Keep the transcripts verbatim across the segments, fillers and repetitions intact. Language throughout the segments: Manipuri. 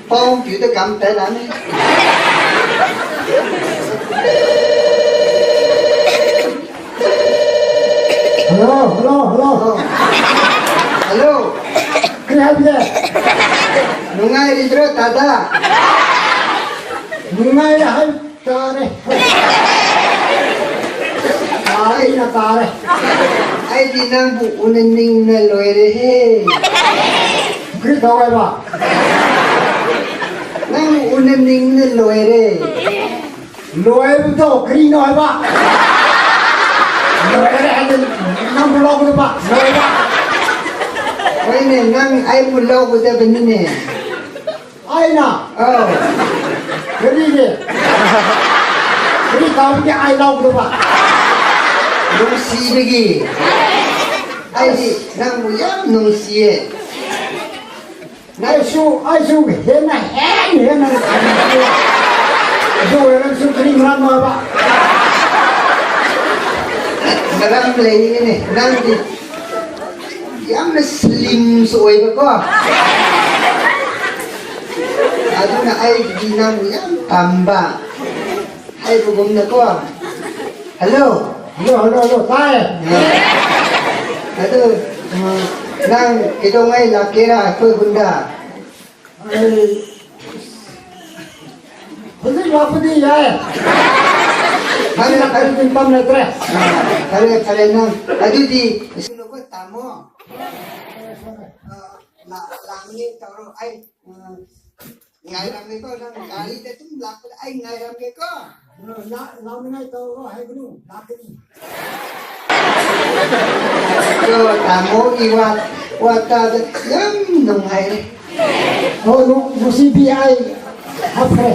ꯄꯥꯎ ꯄꯤꯌꯨꯗ ꯀꯝ ꯇꯥꯏ ꯂꯥꯅꯤ꯫ Hello, hello, hello. ꯍꯜꯂꯣ꯫ ꯀꯔꯤ ꯍꯥꯏꯕꯒꯦ? ꯅꯨꯡꯉꯥꯏꯔꯤꯕ꯭ꯔꯣ, ꯇꯥꯗꯥ? ꯅꯨꯡꯉꯥꯏꯔꯦ ꯍꯥꯏ ꯇꯥꯔꯦ꯫ ꯇꯥꯔꯦ, ꯑꯩꯅ ꯇꯥꯔꯦ꯫ ꯑꯩꯗꯤ ꯅꯪꯕꯨ ꯎꯅꯅꯤꯡꯅ ꯂꯣꯏꯔꯦꯍꯦ꯫ ꯀꯔꯤ ꯇꯧꯋꯦꯕ? ꯅꯪꯕꯨ ꯎꯅꯅꯤꯡꯅ ꯂꯣꯏꯔꯦ꯫ ꯂꯣꯏꯕꯗꯣ ꯀꯔꯤꯅꯣ ꯍꯥꯏꯕ? ꯂꯣꯏꯔꯦ ꯍꯥꯏꯗꯤ ꯅꯪꯕꯨ ꯂꯧꯒꯗꯕ ꯂꯣꯏꯕ꯫ ꯍꯣꯏꯅꯦ, ꯅꯪ ꯑꯩꯕꯨ ꯂꯧꯒꯗꯕꯅꯤꯅꯦ꯫ ꯑꯩꯅ? ꯑꯧ꯫ ꯀꯔꯤꯒꯤ? ꯀꯔꯤ ꯇꯧꯕꯒꯤ ꯑꯩ ꯂꯧꯒꯗꯕ? ꯅꯨꯡꯁꯤꯕꯒꯤ꯫ ꯑꯩꯗꯤ ꯅꯪꯕꯨ ꯌꯥꯝ ꯅꯨꯡꯁꯤꯌꯦ꯫ ꯑꯩꯁꯨ, ꯑꯩꯁꯨ ꯍꯦꯟꯅ, ꯍꯦꯟꯅ, ꯍꯦꯟꯅ ꯅꯨꯡꯁꯤꯌꯦ꯫ ꯑꯗꯨ ꯑꯣꯏꯔꯁꯨ ꯀꯔꯤ ꯃꯔꯝꯅꯣꯕ? ꯃꯔꯝ ꯂꯩꯌꯦꯅꯦ꯫ ꯅꯪꯗꯤ ꯌꯥꯝꯅ slimꯁꯨ ꯑꯣꯏꯕꯀꯣ꯫ ꯑꯗꯨꯅ ꯑꯩꯒꯤꯗꯤ ꯅꯪꯕꯨ ꯌꯥꯝ ꯄꯥꯝꯕ ꯍꯥꯏꯕꯒꯨꯝꯅꯀꯣ꯫ ꯍꯜꯂꯣ꯫ ꯍꯜꯂꯣ, ꯍꯜꯂꯣ, ꯍꯜꯂꯣ, ꯇꯥꯏ꯫ ꯑꯗꯨ, ꯑ, ꯅꯪ ꯀꯩꯗꯧꯉꯩ ꯂꯥꯛꯀꯦꯔꯥ ꯑꯩꯈꯣꯏ ꯈꯨꯟꯗ? ꯑꯩ ꯍꯧꯖꯤꯛ ꯂꯥꯛꯄꯗꯤ ꯌꯥꯏ꯫ ꯐꯔꯦ, ꯐꯔꯦ꯫ ꯍꯧꯖꯤꯛ ꯃꯇꯝ ꯂꯩꯇ꯭ꯔꯦ꯫ ꯑ, ꯐꯔꯦ, ꯐꯔꯦ, ꯅꯪ ꯑꯗꯨꯗꯤ ꯇꯥꯃꯣ꯫ ꯑ, ꯂꯥ-, ꯂꯥꯛꯅꯤ ꯇꯧꯔꯣ꯫ ꯑꯩ, ꯑ, ꯉꯥꯏꯔꯝꯒꯦꯀꯣ, ꯅꯪ ꯒꯥꯔꯤꯗ ꯑꯗꯨꯝ ꯂꯥꯛꯄꯗ ꯑꯩ ꯉꯥꯏꯔꯝꯒꯦꯀꯣ꯫ ꯂꯥꯛ-, ꯂꯥꯛꯅꯤꯡꯉꯥꯏ ꯇꯧꯔꯣ ꯍꯥꯏꯒꯅꯨ, ꯂꯥꯛꯀꯅꯤ꯫ ꯑꯗꯣ ꯇꯥꯃꯣꯒꯤ ꯋꯥ, ꯋꯥ ꯇꯥꯕꯗ ꯌꯥꯝ ꯅꯨꯡꯉꯥꯏꯔꯦ꯫ ꯑꯣ, ꯅꯨ-, ꯅꯨꯡꯁꯤꯕꯤ, ꯑꯩ ꯍꯥꯞꯈ꯭ꯔꯦ꯫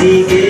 ꯁꯤꯒꯦ꯫